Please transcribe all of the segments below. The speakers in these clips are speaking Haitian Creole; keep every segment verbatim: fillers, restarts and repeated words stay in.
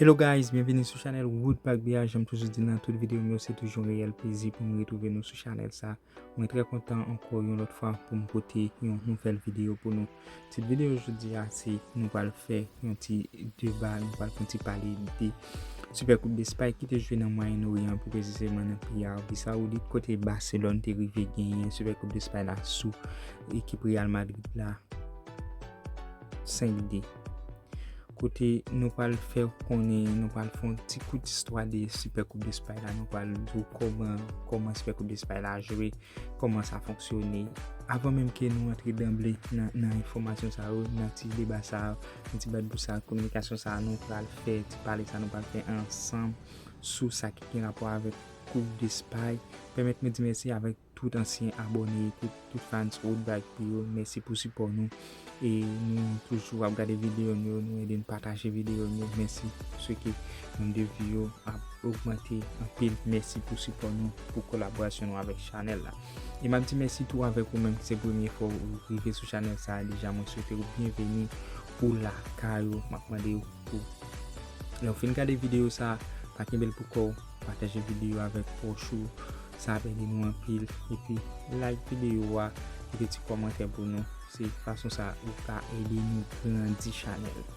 Hello guys, byenveni sou chanèl Woodback B R. Jan m toujou di nan tout videyo m yo, se toujou yon reyèl plezi pou m retwouve nou sou chanèl sa. Mwen trè kontan ankò yon lòt fwa pou m pote yon nouvèl videyo pou nou. Tit videyo jodi a se nou pral fè yon ti deba, nou pral fè yon ti pale de Super Coupe d'Espagne ki te jwe nan Mwayen Oryan, pi presizeman nan peyi Arabi Saoudit, kote Barcelone te rive genyen Super Coupe d'Espagne la sou ekip Real Madrid la senk de. Kote nou pral fè w konnen, nou pral fè yon ti kout istwa de Super Coupe d'Espagne la, nou pral di w kòman, kòman Super Coupe d'Espagne la jwe, kòman sa fonksyone. Avan menm ke nou antre danble nan, nan enfòmasyon sa yo, nan ti deba sa yo, nan ti bat bouch sa yo, kominikasyon sa yo, nou pral fè, ti pale sa yo, nou pral fè ansanm sou sa ki gen rapò avèk Coupe d'Espagne. Pèmèt mwen di mèsi avèk tout ansyen abòne, tout, tout fans Woodback P yo, mèsi pou sipò nou. E nou toujou ap gade videyo nou yo, nou ede n pataje videyo nou yo. Mèsi pou se ke nonb de vi yo ap ogmante anpil. Mèsi pou sipò nou, pou kolaborasyon nou avèk chanèl la. E m ap di mèsi tou avèk ou menm ki se premye fwa ou rive sou chanèl sa a deja. Mwen swete ou byenveni, ou lakay ou. M ap mande w pou lè w fin gade videyo sa a, pa kenbe l pou kò w, pataje videyo avèk pwòch ou, sa ap ede nou anpil. Epi like videyo a, kite ti kòmantè pou nou. Se fason sa ou ka ede nou grandi chanèl la.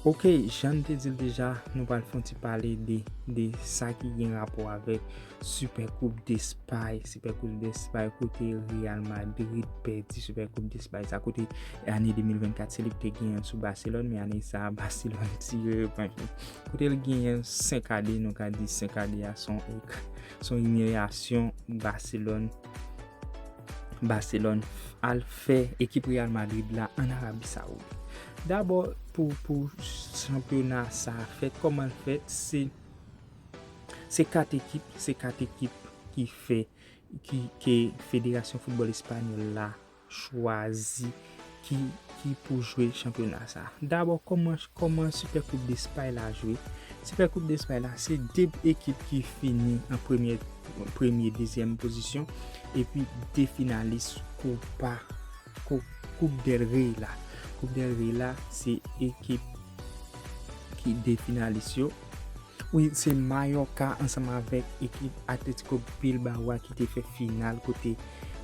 Ok, jan m te di l deja, nou pral fè yon ti pale de, de sa ki gen rapò avèk Super Coupe d'Espagne, Super Coupe d'Espagne kote Real Madrid pèdi Super Coupe d'Espagne sa, kote ane de mil vennkat se li ki te genyen l sou Barcelone, men ane sa a Barcelone tire revanch li. Kote l genyen l senk a de, nou ka di senk a de a se yon, se yon imilyasyon Barcelone, Barcelone al fè ekip Real Madrid la ann Arabi Saoudit. Dabò, pou, pou chanpyona sa a fèt, kòman l fèt, se, se kat ekip, se kat ekip ki fè, ki, ke Federasyon Foutbòl Espanyòl la chwazi ki, ki pou jwe chanpyona sa a. Dabò, kòman, kòman Super Coupe d'Espagne la jwe? Super Coupe d'Espagne la, se de ekip ki fini an premye, premye, dezyèm pozisyon, epi de finalis Copa, Cou-, Coupe del Rey la. Coupe del Rey la, se ekip ki de finalis yo. Wi, se Mallorca ansanm avèk ekip Atletico Bilbao a ki te fè final kote,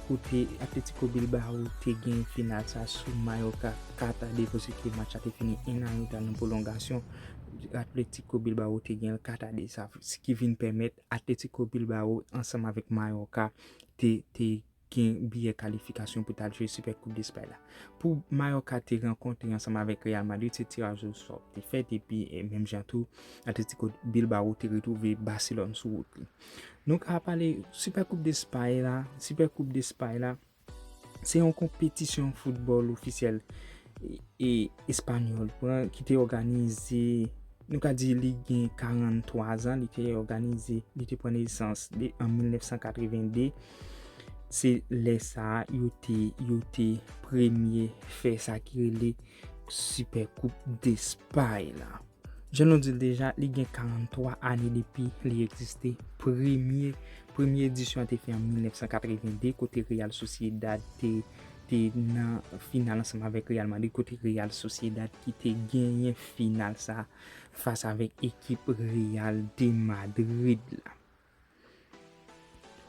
kote Atletico Bilbao te gen final sa sou Mallorca kat a de, paske match la te fini en a en, ta nan pwolongasyon. Atletico Bilbao te gen kat a de, sa ki vin pèmèt Atletico Bilbao ansanm avèk Mallorca te, te gen biyè kalifikasyon pou t al jwe Super Coupe d'Espagne la. Pou Mallorca te rankontre ansanm avèk Real Madrid, se tiraj osò te fèt, epi, e, menm jan tou, Atletico Bilbao te retwouve Barcelone sou wout li. Nou ka pale Super Coupe d'Espagne la, Super Coupe d'Espagne la, se yon konpetisyon foutbòl ofisyèl e, e espanyòl pran, ki te òganize, nou ka di li gen karant twa zan, li te òganize, li te pran nesans de, an mil nèf san katreven de. Se lè sa a, yo te, yo te premye fè sa ki rele Super Coupe d'Espagne la. Jan nou di l deja, li gen karant twa ane depi li egziste. Premye, premye edisyon an te fè an mil nèf san katreven de, kote Real Sociedad te, te nan final ansanm avèk Real Madrid, kote Real Sociedad ki te genyen final sa fas avèk ekip Real de Madrid la.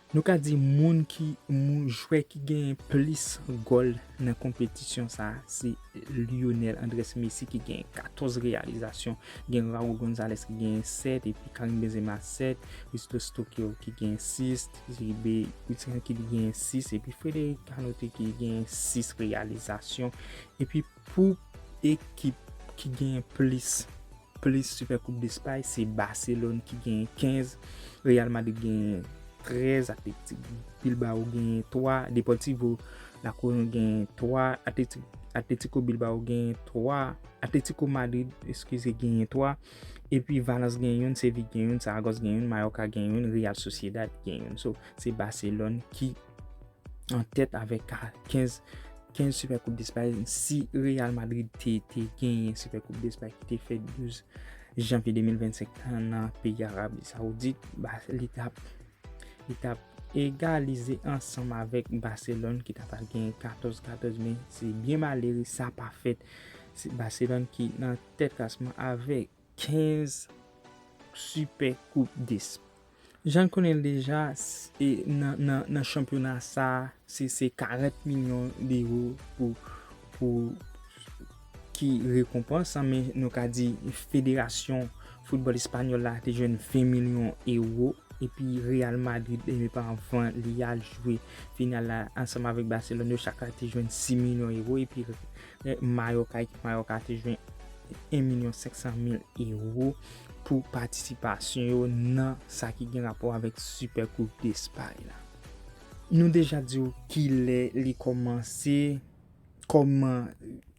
Nou ka di moun ki, moun, jwè ki genyen plis gòl nan konpetisyon sa a, se Lionel Andres Messi ki genyen katòz reyalizasyon. Gen Raul Gonzalez ki genyen sèt, epi Karim Benzema sèt, Christos Tokyo ki genyen sis, Zeribe Guitian ki genyen sis, epi Frédéric Canoté ki genyen sis reyalizasyon. Epi pou ekip ki genyen plis, plis Super Coupe d'Espagne, se Barcelone ki genyen kenz, Real Madrid genyen trèz, Athletic Bilbao genyen twa, Deportivo La Coruña genyen twa, Atleti-, Atletico Bilbao genyen twa, Atletico Madrid, eskize, genyen twa, epi Valence genyen youn, Seville genyen youn, Saragosse genyen youn, Mallorca genyen youn, Real Sociedad genyen youn. So, se Barcelone ki an tèt avèk ka-, kenz, kenz Super Coupe d'Espagne. Si Real Madrid te, te genyen Super Coupe d'Espagne ki te fèt douz janvye de mil vennsenk nan peyi Arabi Saoudit, ba, li t ap, li t ap egalize ansanm avèk Barcelone ki ta pral genyen katòz katòz, men se byen malere, sa pa fèt. Se Barcelone ki nan tèt klasman avèk kenz Super Coupe d'Espagne. Jan n konnen l deja, s- e nan, nan, nan chanpyona sa, se, se karant milyon dewo pou, pou ki rekonpans, an, men nou ka di federasyon foutbòl espanyòl la te jwenn ven milyon ewo, epi Real Madrid, e men pa anvan li al jwe final la ansanm avèk Barcelone, yo chak la te jwenn sis milyon ewo, epi eh, Mallorca, ekip Mallorca te jwenn en milyon senk san mil ewo pou patisipasyon yo nan sa ki gen rapò avèk Super Coupe d'Espagne la. Nou deja di w kilè li kòmanse, kòman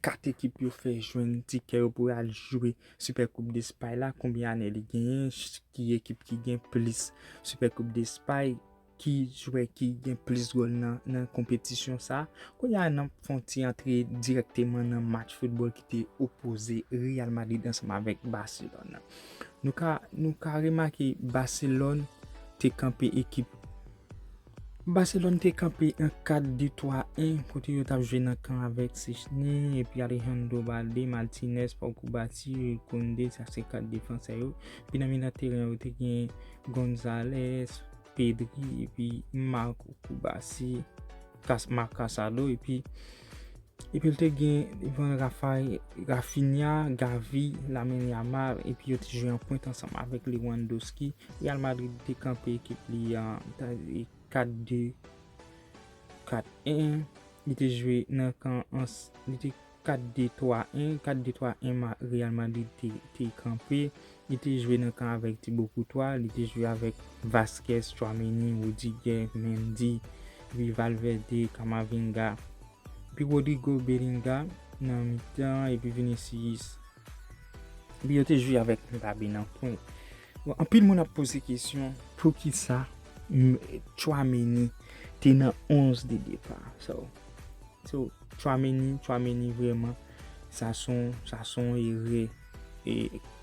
kat ekip yo fè jwenn tikè yo pou al jwe Super Coupe d'Espagne la, konbyen ane li genyen, ch- ki ekip ki gen plis Super Coupe d'Espagne, ki jwè ki gen plis gòl nan, nan konpetisyon sa. Kounye a, n ap fè yon ti antre dirèkteman nan match foutbòl ki te opoze Real Madrid ansanm avèk Barcelone nan. Nou ka, nou ka remake Barcelone te kanpe ekip Barcelone te kanpe an kat de twa en, kote yo t ap jwe nan kan avèk Szczesny, epi Alejandro Balde, Martinez, Paul Cubarsí, Koundé, sa se kat defansè yo. Epi nan mitan teren yo te gen Gonzalez, Pedri, epi Marco Cubarsí, Cas- Marc Casado, epi epi l te gen devan Rafa- Rafinha, Gavi, Lamine Yamal, epi yo te jwe an pwent ansanm avèk Lewandowski. Real Madrid te kanpe ekip li an kat de kat en. Li te jwe nan kan an, li te kat de twa en, kat de twa en, Real Madrid te, te kanpe. Li te jwe nan kan avèk Thibaut Courtois, li te jwe avèk Vázquez, Tchouaméni, Rudiger, Mendy, epi Valverde, Camavinga, epi Rodrygo, Bellingham nan mitan, epi Vinicius. Epi yo te jwe avèk Mbappé nan pwen. Bon, anpil moun ap poze kesyon, poukisa m- Tchouaméni te nan onz de depa? So, so Tchouaméni, Tchouaméni vrèman, sa son, sa son erè e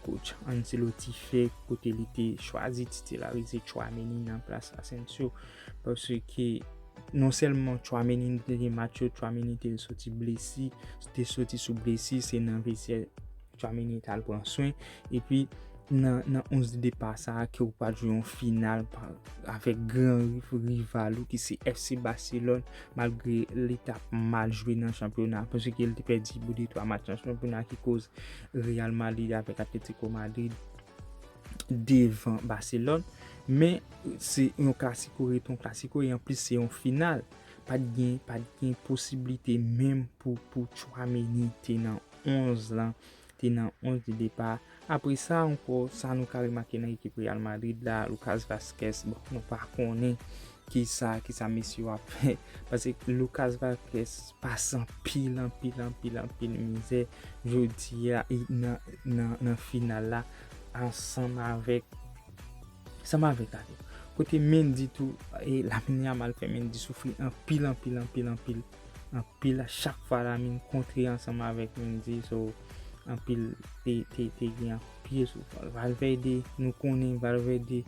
coach Ancelotti fè kote li te chwazi titilarize Tchouaméni nan plas Asensio. Paske non sèlman Tchouaméni te gen match yo, Tchouaméni te soti blesi, te soti sou blesi, se nan vestyè Tchouaméni t al pran swen. Epi nan, nan onz de depa sa a, ke ou pral jwe yon final pa- avèk gran riv- rival ou ki se F C Barcelone, malgre li t ap mal jwe nan chanpyona, paske li te pèdi bout de twa match nan chanpyona ki koz Real Madrid avèk Atletico Madrid devan Barcelone. Men se yon klasiko rete yon klasiko, e anplis se yon final. Pa t gen, pa t gen posiblite menm pou, pou Tchouaméni te nan onz lan, te nan onz de depa. Apre sa ankò, sa nou ka remake nan ekip Real Madrid la, Lucas Vázquez, bon, nou pa konnen kisa, kisa mesye yo ap fè. Paske Lucas Vázquez pase anpil, anpil, anpil, anpil mizè jodi a, e nan, nan, nan final la, ansanm avèk, ansanm avèk Alex. Kote Mendy tou, e Lamine Yamal fè Mendy soufri anpil, anpil, anpil, anpil, anpil. Chak fwa Lamine kontre ansanm avèk Mendy, so, anpil te, te, te gen anpil soufrans. Valverde, nou konnen Valverde,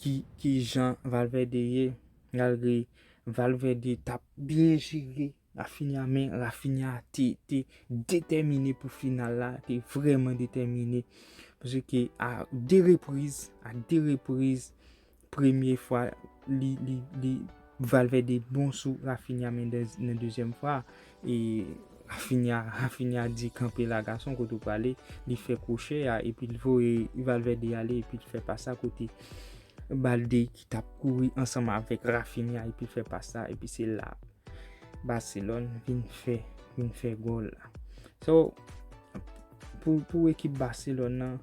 ki, ki jan Valverde ye, malgre Valverde t ap byen jere Rafinha, men Rafinha te, te detèmine pou final la, te vrèman detèmine. Paske a de repriz, a de repriz, premye fwa, li, li, li, Valverde bon sou Rafinha, men de- nan dezyèm fwa, e Rafinha, Rafinha di, "Kanpe la, gason, kote w prale?" Li fè kwochè a, epi l voye Valverde ale, epi l fè pas sa kote Balde ki t ap kouri ansanm avèk Rafinha, epi l fè pas sa, epi se la Barcelone vin fè, vin fè gòl la. So, pou, pou ekip Barcelone nan,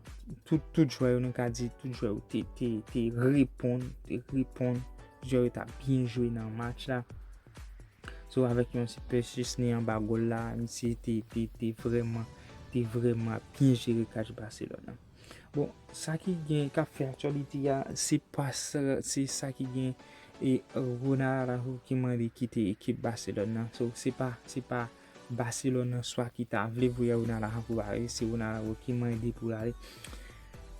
tout, tout jwè yo, nou ka di, tout jwè yo te, te, te reponn, te reponn. Jwè yo t ap byen jwe nan match la. So, avèk yon ti pèsis ni anba gòl la, misye te, te, te vrèman, te vrèman byen jere kach Barcelone nan. Bon, sa ki gen, k ap fè aktyalite a, se pa sa, se sa ki gen, e Ronald Araujo ki mande kite ekip Barcelone nan. So, se pa, se pa Barcelone an swa ki ta vle voye Ronald Araujo ale, se Ronald Araujo ki mande pou l ale.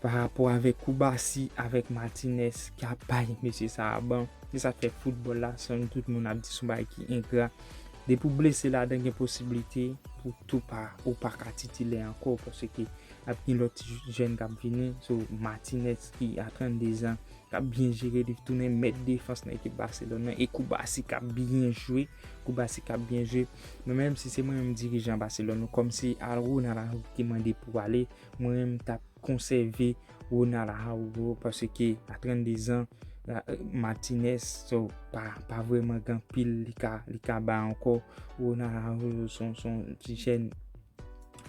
Pa rapò avèk Cubarsí, avèk Martinez, ki ap bay mesye sa a ban. Se sa k fè foutbòl la, san tout moun ap di se yon bagay ki engra. Depi w blese ladan, gen posiblite pou tou pa, ou pa ka titilè ankò, paske ap gen lòt ti jèn k ap vini. So, Martinez ki a trannde zan, k ap byen jere, li tounen mèt defans nan ekip Barcelone nan. E Koubasi k ap byen jwe. Koubasi k ap byen jwe. Mwen menm, si se mwen menm dirijan Barcelone, kòm se Ronald Araujo ki mande pou ale, mwen menm, m t ap konsève Ronald Araujo, paske a trannde zan, Martinez, so, pa, pa vrèman gen anpil li ka, li ka bay ankò. Ronald Araujo se yon, se yon ti jèn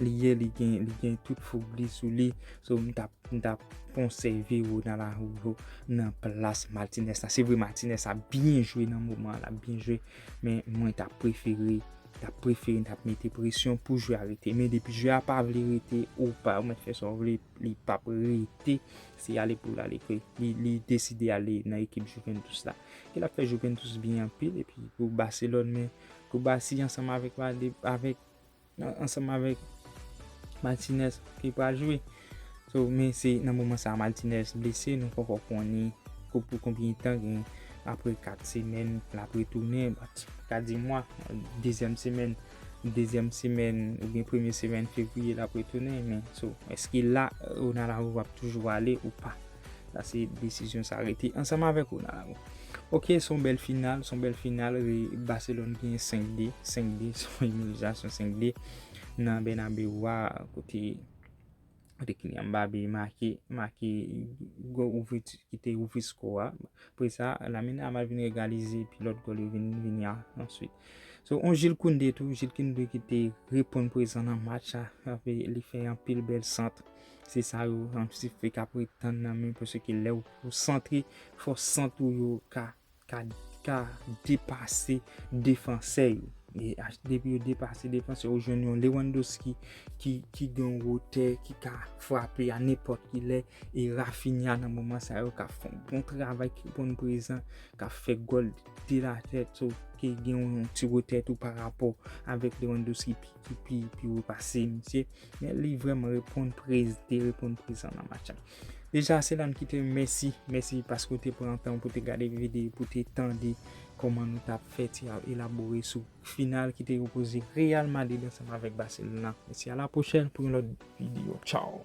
li ye, li gen, li gen tout foug li sou li. So, m t ap, m t ap konsève Ronald Araujo nan plas Martinez la. Se vre, Martinez ap byen jwe nan moman an, l ap byen jwe, men mwen t ap prefere, t ap prefere, t ap mete presyon pou jwè a rete. Men depi jwè a pa vle rete, ou pa, ou mèt fè sa w vle, li p ap rete. Se ale pou l ale, ke li, li deside ale nan ekip Juventus la. Ke l ap fè Juventus byen anpil, epi pou Barcelone, men Koubasi ansanm avèk, avèk, ansanm avèk Martinez ki pral jwe. So, men se nan moman sa a Martinez blese, nou poko konnen pou konbyen tan, gen apre kat semèn l ap retounen, ka di mwa, dezyèm semèn, dezyèm semèn oubyen premye semèn fevriye l ap retounen, men so, èske la, Ronald Araujo ap toujou ale ou pa? Sa se desizyon sa rete ansanm avèk Ronald Araujo. Ok, se yon bèl final, se yon bèl final, Barcelone genyen senk de, senk de, se yon iminizasyon senk de nan Bernabeu a, kote kote Kylian Mbappé make, make gòl ouvri, ki te ouvri skò a. Apre sa, Lamine Yamal vin egalize, epi lòt gòl yo vin, vini a, answit. So, yon Jules Koundé tou, Jules Koundé ki te reponn prezan nan match la, li fè anpil bèl sant. Se sa yo, anplis, fè k ap ret tann nan men, paske lè ou santre, fò sant ou yo ka ka, ka depase defansè yo. E depi yo depase defansè, ou jwenn yon Lewandowski ki, ki gen yon wotè, ki ka frape a nenpòt ki lè. E Raphinha nan moman sa yo ka fè yon bon travay, ki bon prezan, ka fè gòl de la tèt, so, ki gen yon ti wotè tou pa rapò avèk Lewandowski ki, ki pi, pi wo pase misye. Men li vrèman reponn prezan, te reponn prezan nan match la. Deja, se la m kite w, mèsi, mèsi paske w te pran tan pou te gade videyo, pou te tande kòman nou t ap fè ti elabore sou final ki te opoze Real Madrid ansanm avèk Barcelona. Mèsi, a la pwochèn pou yon lòt videyo. Tchaw!